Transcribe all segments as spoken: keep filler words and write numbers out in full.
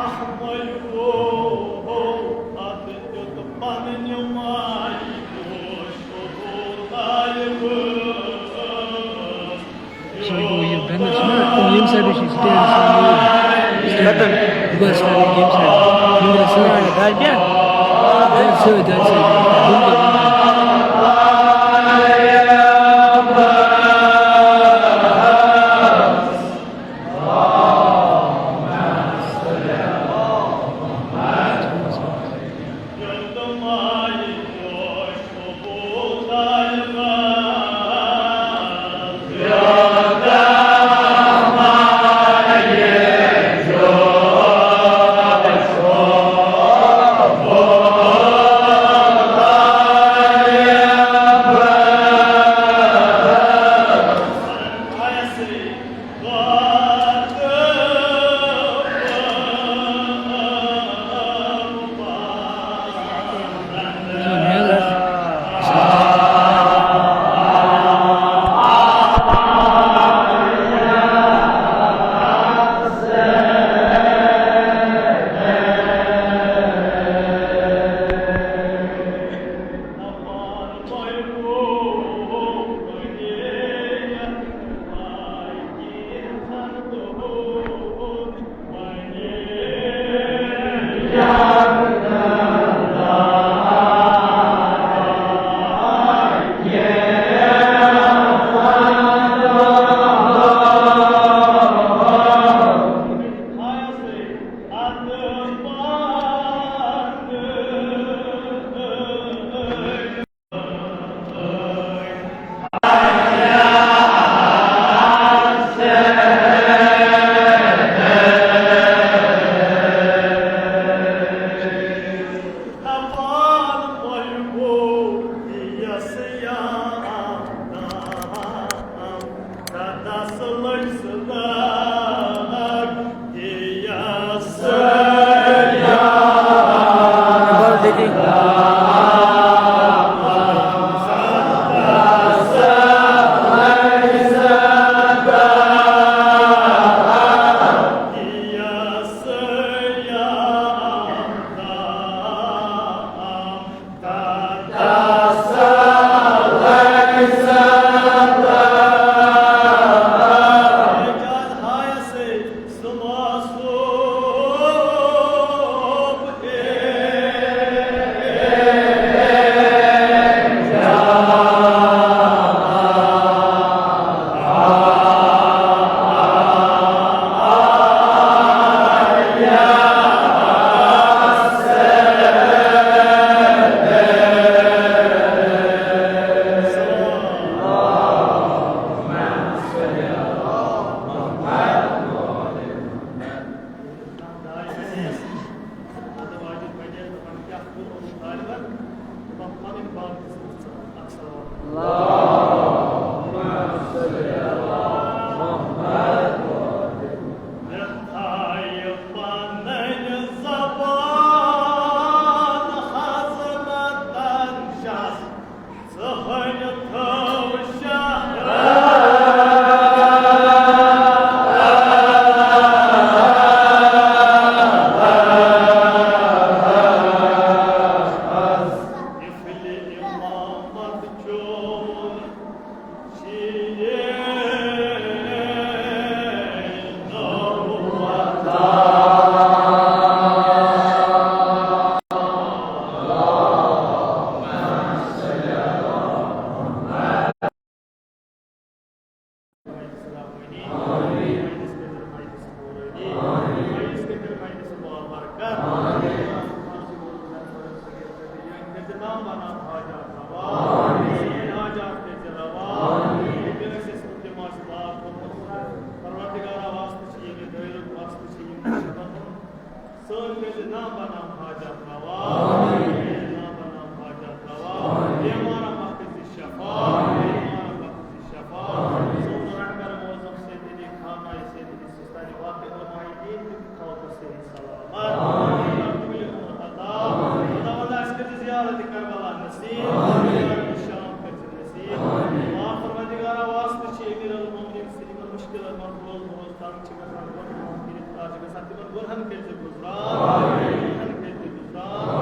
اکھ ملکو اتھ دیُت پننہِ مایہِ دوش ابو طالبس۔ سُہ گوٚو یہِ بینر چھُنہ، تِم ییٚمہِ سایڈٕ چھِ سٹینڈ آسان یہِ۔ کتٮ۪ن؟ بس سایڈٕ ییٚمہِ سایڈٕ۔ یِم گژھِ سٲری دارِ کیٛاہ؟ دارِ سۭتۍ، دارِ سۭتۍ۔ بۄن کُن، بۄن کُن۔ پروردگارا، واسطہٕ چھِ ییٚمہِ دٲیرُک، واسطہٕ چھِ ییٚمہِ شبَن ہُنٛد۔ سٲنۍ کٔرۍ زِ نام بنام حاجات روا۔ نام بنام حاجات روا۔ بیمارن مکھ کٔرۍ زِ شفا۔ بیمارن مکھ کٔرۍ زِ شفا۔ سون رہبر معظم سید علی خان آیہِ سید علی سیستانی واقع علماء دین تہِ تھاو تس صحیح سلامت۔ تقبل عمر عطا۔ خداوندا، اَسہِ کٔرۍ زِ زیارت کربلا نصیب۔ شام کٔرۍ زِ نصیب۔ آ پروردگارا، واسطہٕ چھِ امیر المومنین سٕنٛدۍ یِمن مشکلن منٛز روز بروز تنگ چھِ گژھان، گۄناہن منٛز گرفتار چھِ گژھان، تِمن گۄناہن کٔرۍ زِ گُزران، گۄناہن کٔرۍ زِ گُزران۔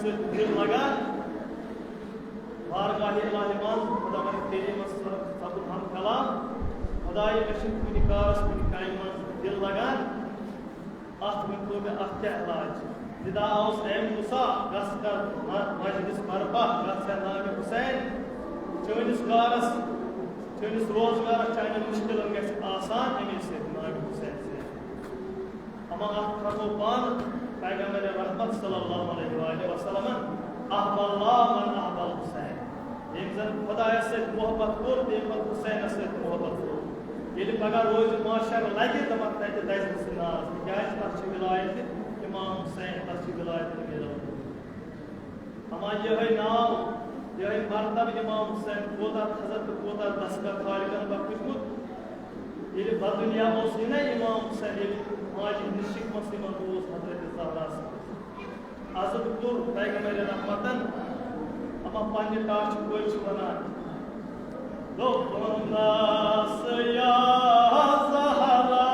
سۭتۍ دِل لگان۔ بارگاہِ الٰہی منٛز خۄداوند کریٖمس سپُد ہم کلام، خۄدایہِ، مےٚ چھُنہٕ کُنہِ کارس، کُنہِ کامہِ منٛز دِل لگان۔ اتھ ؤنۍ تو مےٚ، اتھ کیٛاہ علاج چھُ؟ ندا آوُس، اے موسیٰ، گژھ کر م-، مجلس برپا، گژھ ہے ناوِ حسین۔ چٲنِس کارس، چٲنِس روزگارس، چانٮ۪ن مُشکلن گژھِ آسان اَمے سۭتۍ، ناوِ حسین سۭتۍ۔ اما اتھ کھسو پانہٕ پیغمبر رحمت صلی اللہ علیہ وآلہ وسلم، احب اللہ من احب الحسین۔ ییٚمۍ زن خۄدایس سۭتۍ محبت کوٚر، تٔمۍ پتہٕ حسینس سۭتۍ محبت کوٚر۔ ییٚلہِ پگاہ روزِ محشر لگہِ، دپکھ تتہِ دزِ نہٕ سُہ نار، تِکیازِ تتھ چھِ ولایت امام حسین، تتھ چھِ ولایت امیر الم۔ اما یہے ناو، یہے مرتبہ امام حسین کوتاہ تھزر تہٕ کوتاہ دستگاہ خالقن بخشمُت۔ ییٚلہِ بددُنیا اوس یہِ نا امام حسین، ییٚلہِ ماجہِ ہٕنٛدِس شِکمس منٛز اوس حضرت زہرا سٕنٛدِس۔ عزت کوٚر پیغمبر رحمتن، اما پننہِ ٹاٹھہِ پٲٹھۍ چھِ ونان، دوٚپُن نس یا زہرا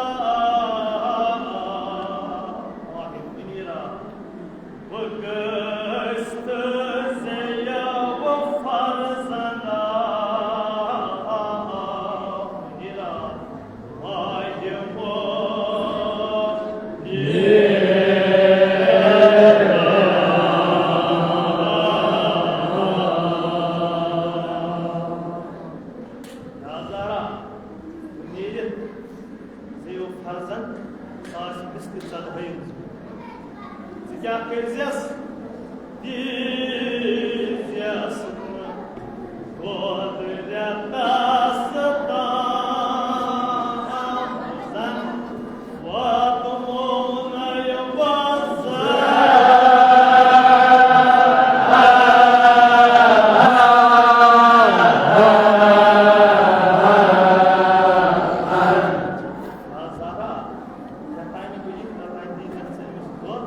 ماہِ منیرا، بہٕ گٔژھ تہٕ زیو فرزند منیرا۔ یا زہرا، نیٖرِتھ زیو فرزند، سُہ آسہِ مِسکہِ ژۄدہٲیِم۔ ژٕ کیٛاہ کٔرۍزٮ۪س؟ دیٖزٮ۪س نہٕ دۄد رٮ۪تس تام، زن واتمو نہٕ وزن۔ زہرا، یوٚتانۍ بہٕ یہِ، توٚتانۍ دیٖزٮ۪س أمِس دۄد۔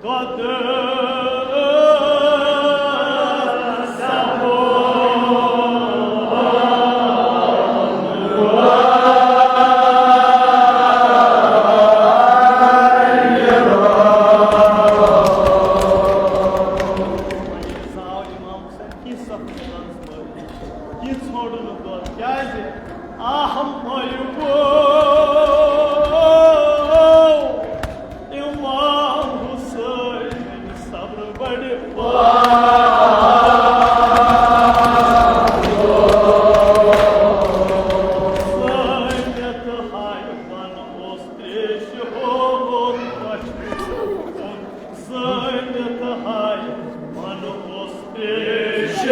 کینٛہہ ژھانٛڈُن نہٕ دۄد، کیٛازِ؟ آہم مٲیِو امام حسین صبر بڑِ سٲنِتھ ہاے من اوس تریش ہومُت پشپوُن۔ زٲنِتھ ہاے من اوس تریش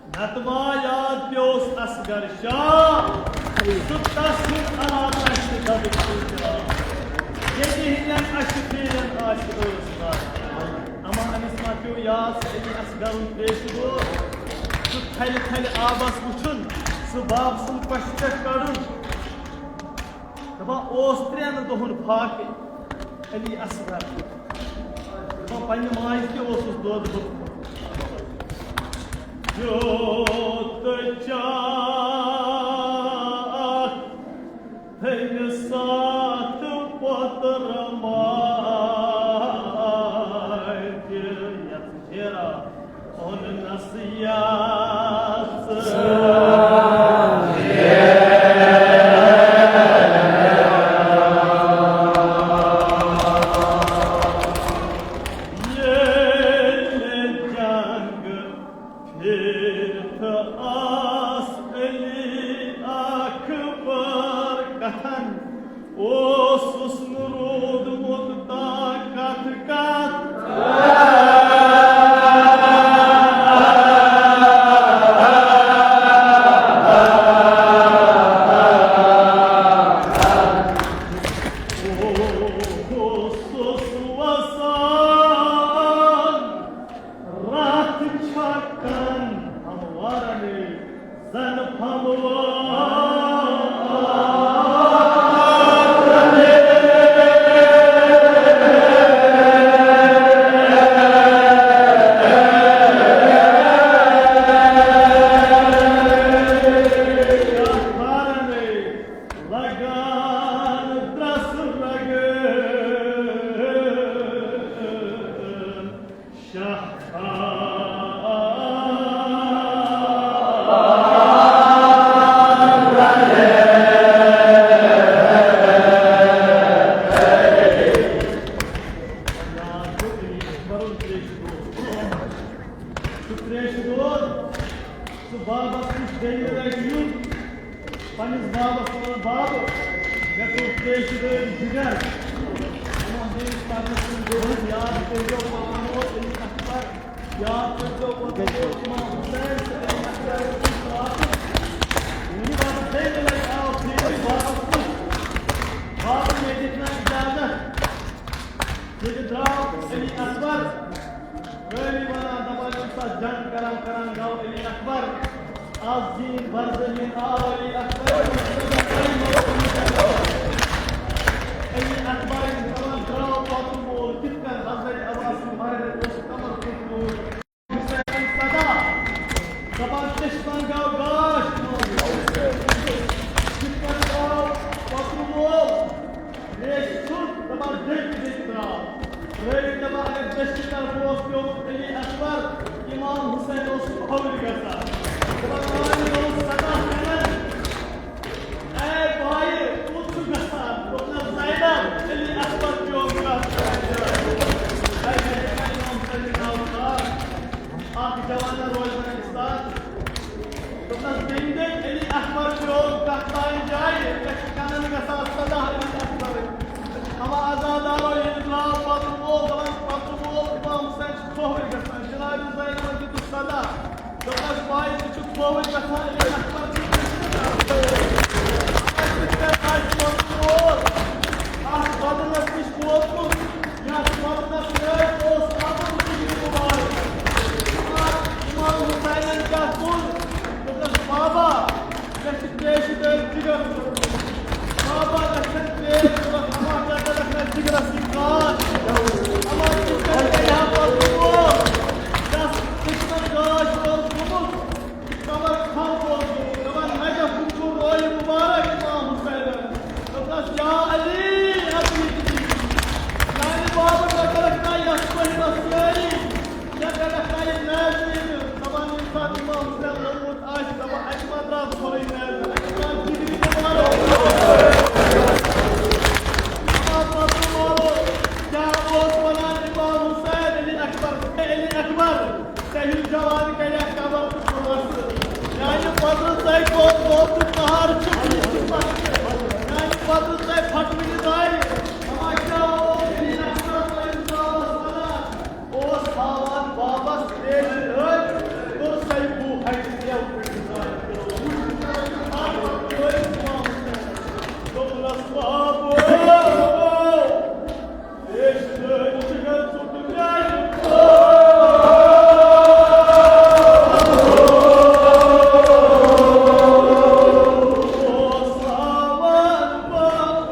نتہٕ ما یاد پیوس اصغر شاہ، سُہ تس ہیوٗ علاقہٕ اَسہِ دَبہٕ چھُ دِوان۔ ییٚتہِ ہِنٛدٮ۪ن اَسہِ پیٖرٮ۪ن آسہِ ٲس کَتھ۔ اما أمِس ما پیوٚو یاد سُہ علی اصغرُن تریشہِ دود؟ سُہ تھلہِ تھلہِ آبس وٕچھُن، سُہ بابہٕ سُنٛد کۄچھِ پٮ۪ٹھ کڑُن۔ دَپان اوس ترٛٮ۪ن دۄہَن فاقے علی اصغر۔ دَپان پنٛنہِ ماجہِ تہِ اوسُس دۄد ہوٚتمُت۔ دیُت چاکھ تٔمِس ساتھ پوٚتُر ماجہِ یَتھ جیرا۔ اوسُس نہٕ روٗدمُت طاقت کتھ۔ اوسُس وسان راتھ چھکن ہموارنٕے۔ سُہ تریشہِ دود، سُہ بابس نِش بیٚیہِ لٹہِ یُن۔ پننِس بابس ووٚن، "بابہٕ، مےٚ کوٚر تریشہِ دٲدۍ جگر۔ یِمن میٲنِس قدمس کُن گوٚو یاد کٔرۍزیو پانہٕ وٲنۍ علی اکبر، یاد کٔرۍزیو پانہٕ وٲنۍ امام حسین تہٕ علی اکبر سُنٛد واتُن۔" یہِ بابس بیٚیہِ لٹہِ آو پھیٖرِتھ بابس نِش۔ بابن مےٚ دِتھ نہٕ اجازت۔ ییٚتہِ درٛاو علی اکبر۔ رٲوی ونان دپان، ییٚمہِ ساتہٕ جنگ کران کران گوٚو علی اکبر، از زیٖنۍ برزٔمیٖن آو علی اکبر۔ علی اکبر ییٚلہِ دپان درٛاو پتہٕ مول کِتھ کٔنۍ حضرت عباس سٕنٛدِ مرنہٕ اوس کمر پھُٹمُت۔ حسین صدا دپان چشمن گوٚو گاش۔ کِتھ کٔنۍ درٛاو پتہٕ مول؟ ریش ژھُن، دپان بیٚیہِ تہِ بیٚیہِ درٛاو۔ رٲوی دپان اگر طرفہٕ اوس پیوٚمُت علی اکبر، امام حسین اوس کھووٕرۍ گژھان۔ دپان، "وۄنۍ گوٚو سداہ مِنٹ۔ اے بھائی، کوٚت چھُکھ گژھان؟" دوٚپنَس، "زینب، علی اکبر پیوٚم کتھ کران جاے۔" اے، مےٚ چھُ امام حسین ناو یاد۔ اکھ جوان روزان استاد۔ دوٚپنَس، "بیٚنہِ، علی اکبر پیوٚم کتھ تام جایہِ، مےٚ چھِ کنن گژھان سداہ علی اکبر۔" اما عزادارو ییٚلہِ درٛاو پتہٕ وول، دپان، پتہٕ وول امام حسین چھُ کھووٕرۍ گژھان۔ جناب زینبن دیُتُس سداہ۔ دوٚپنَس، "بھائی، ژٕ چھُکھ کھووٕرۍ گژھان، علی اکبر چھُ۔" اکھ بدنس نِش ووتمُت، یتھ بدنس سۭتۍ اوس آمُت جگر مبارک۔ امام حسینن کیٛاہ کوٚر؟ دوٚپنَس، "بابا، مےٚ چھِ تریشہِ دٲدۍ جگر ضروٗرت۔ بابا، مےٚ چھَنہٕ تریش ضروٗرت، اما ژےٚ کَرَکھ مےٚ جگرَس سۭتۍ کار۔ اما ژٕ کَرَکھ مےٚ یہِ ہا پَتہٕ ژٕ وول۔ یَس دُشمَن گاش اوس گوٚمُت، قبر کھَم اوس گوٚمُت، دَپان، نجف ہُم چھُ روے مُبارک امام حُسینَن۔" دوٚپنَس، "یا علی، ابی، میٛانہِ بابہٕ، مےٚ کَرَکھ نا یَتھ پٲٹھۍ سٲری، مےٚ کَرَکھ نا یہِ نازنینہٕ۔" دَپان، ییٚمہِ ساتہٕ امام حُسین لوٚگمُت آسہِ دَپان، اَتہِ ما درٛاو ژھۄرٕے میلہٕ، اَتہِ ما جِگرِ تہِ مارو۔ اَما پَتہٕ مارو، کیٛاہ اوس وَنان امام حُسین؟ علی اکبر، علی اکبر، ژےٚ ہیوٗ جوان کَرِ اَتھ قبر تہٕ خۄداہ سۭتۍ۔ میٛانہِ پَتہٕ ژَے کوٚت گوٚو تہٕ قہر چھُ یہِ چھُ پَتہٕ۔ میٛانہِ پَتہٕ ژَے پھَٹوٕنہِ دارِ۔ اَما کیٛاہ اوس علی اکبر تۄہہِ دُعاوَس وَنان؟ اوس ہاوان بابس تریشہِ دٲدۍ، کوٚر سیفو ہٹہِ زٮ۪و کٔرِتھ زانہِ کِلوٗ۔ دوٚپنس، "بابو، تریشہِ دٲدۍ چھِ مےٚ ژوٚٹ میانہِ۔" اوس ہاوان بابس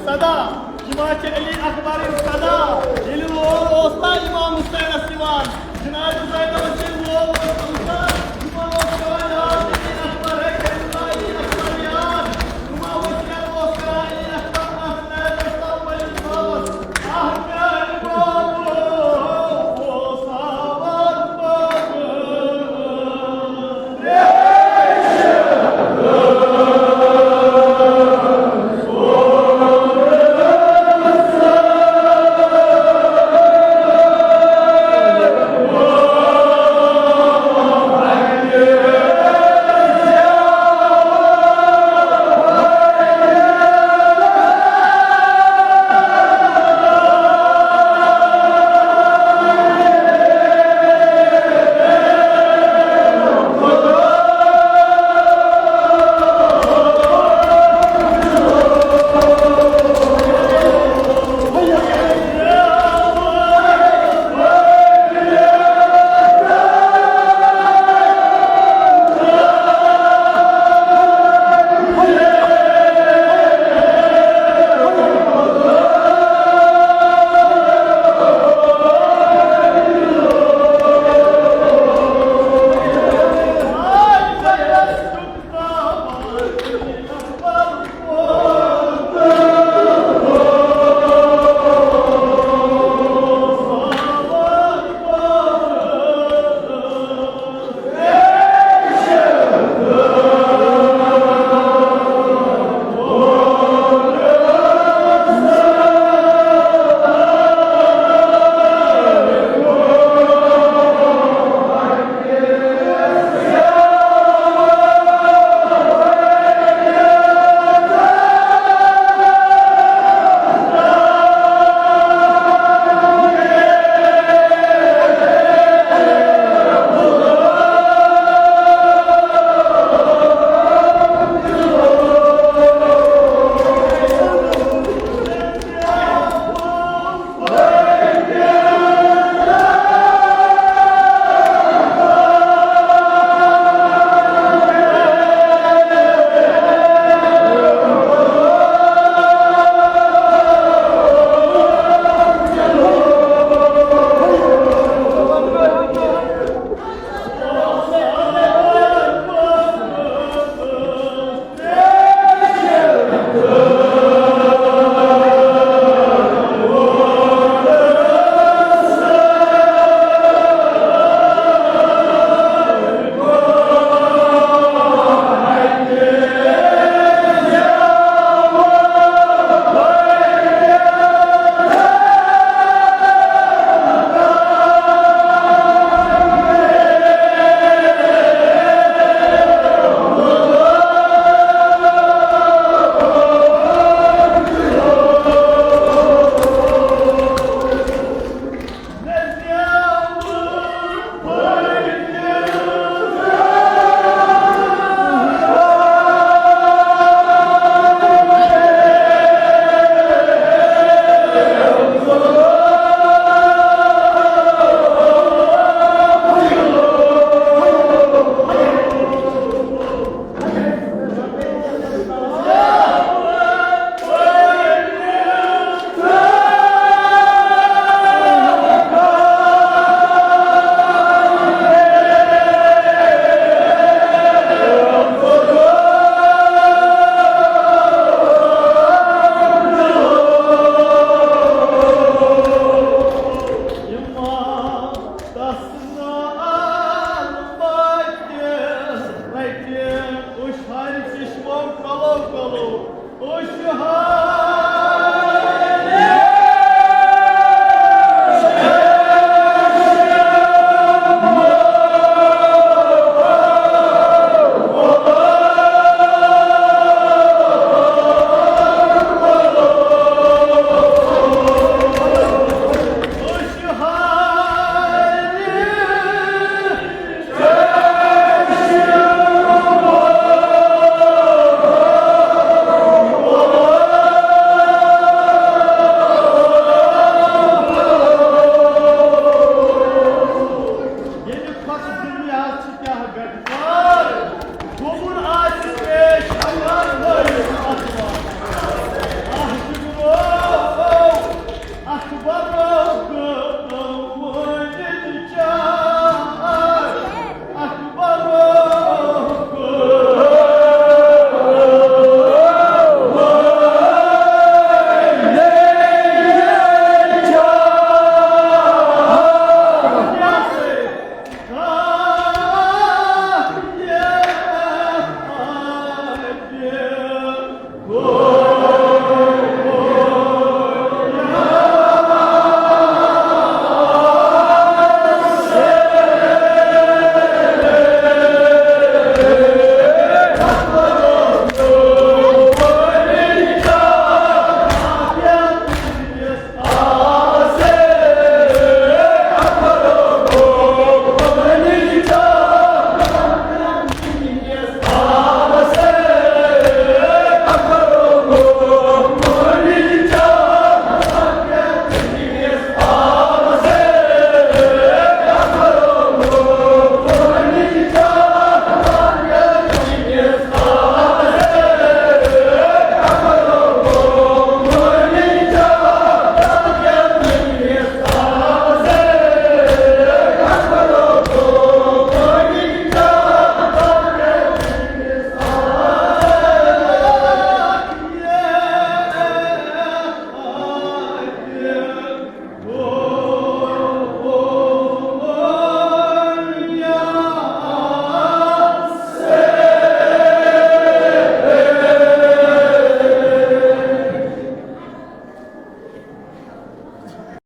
صدا، یہِ ما چھِ علی اکبرٕنۍ صدا؟ ییٚلہِ لول اوس نا امام حسینس یِوان، جناب زینبس ییٚلہِ لول اوس،